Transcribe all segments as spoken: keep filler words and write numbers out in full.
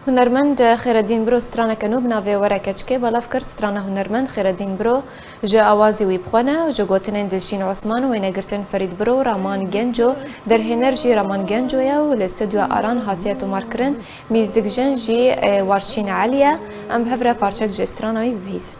Hunermend Xêredîn Biro straneke nû bi navê Were Keçikê belav kir. Strana hunermend Xêredîn Biro ji awazî wî bi xwe ne û ji gotinên Dilşîn Osman, wênegirtin Ferîd Biro û Raman Genco, derhêner jî Raman Genco ye û li Studyoya Aran hatiye tomarkirin. Muzîkjen jî, e, Warşîn Elî ye. Em bi hev re parçek ji strana wî bibihîzin.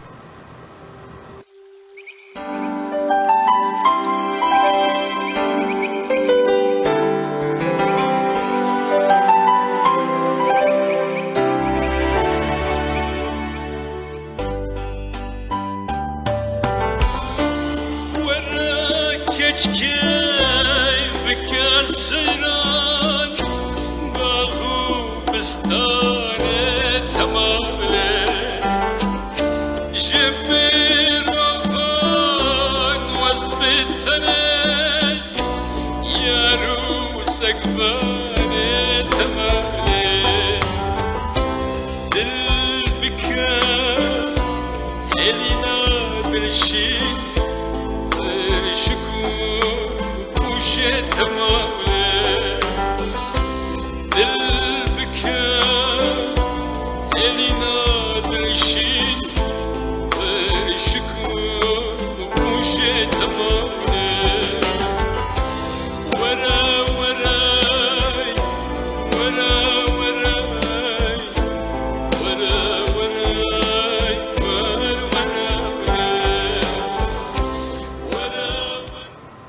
Were keçikê bike seyran, bax û bistan.